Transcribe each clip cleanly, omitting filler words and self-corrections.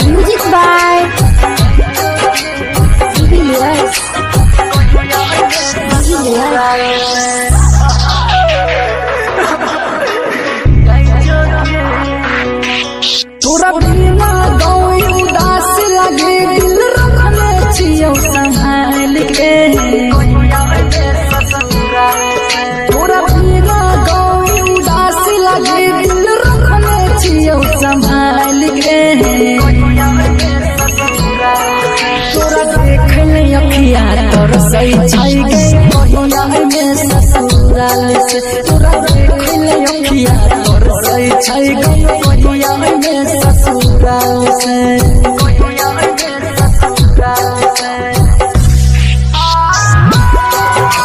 Music by Julius. Julius. तोरा बिना गाँव उदास लगे दिल रखने छियौ संभाल के। तोरा बिना गाँव उदास लगे दिल रखने छियौ संभाल के। तोरा देखल अखिया तरसै छै गे कहिया में ससुराल से। तोरा देखल अखिया तरसै छै गे कहिया में ससुराल से।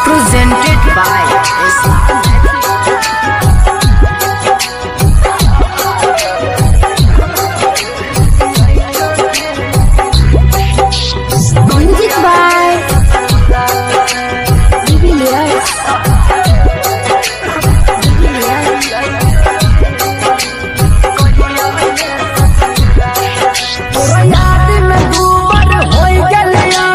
Presented by Islam. Music by Julius. Julius. तोरा याद में डूबल होई गेलियो।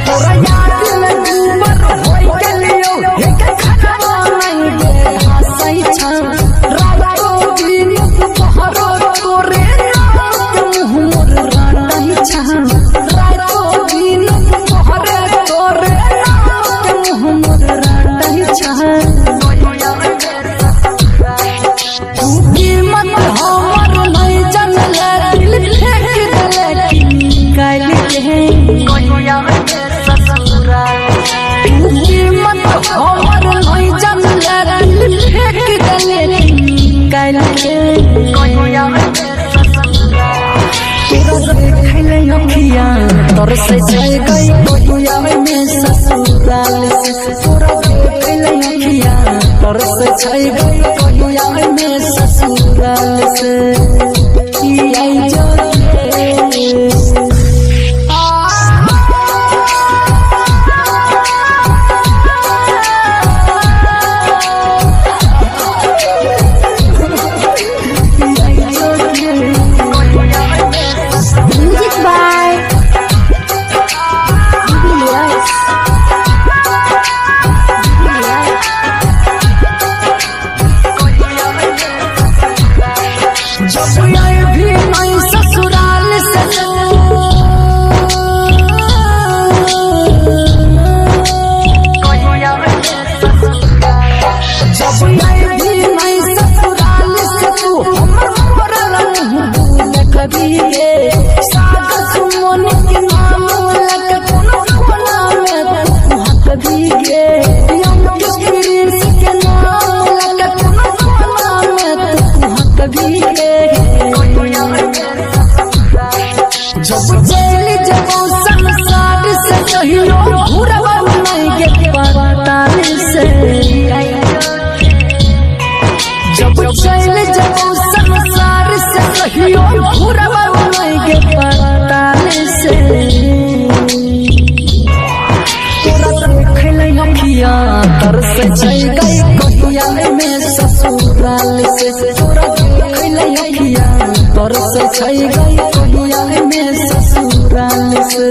तोरा याद में डूबल होई गेलियो। एक खतवा नहीं गे हंसै छौ। रातो दिन दुपहरो तोरे नाम के मुँह मोर रटै छौ। रातो दिन दुपहरो तोरे नाम के मुँह मोर रटै छौ। तू कीमत हमर नहीं जानले दिल फेंक देले निकाल के। तू कीमत हमर नहीं जानले दिल फेंक देले निकाल के। तोरा देखले अखिया तरसै छै गई कहिया में ससुराल से। तोरा देखले अखिया तरसै छै गई कहिया में ससुराल से। ई आई जो Music by Julius. Julius. जब आए भी नहीं ससुराल से जब आए भी नहीं ससुराल से तू हमर मरल मुँह देखबी गे। सागर सुमन के नाम लग कोनो कोना में तू हकबी गे। यम प्रिंस के नाम लग कोनो कोना में तू हकबी गे। जब जेल जब संसार से कहियो घुरबा नहीं गे पाताल से। जब चल जब संसार से कहियो घुरबा नहीं गे पाताल से। तोरा देखले अखिया तरसै छै गई कहिया में ससुराल से। तोरा देखले अखिया तरसै छै गई कहिया में ससुराल से।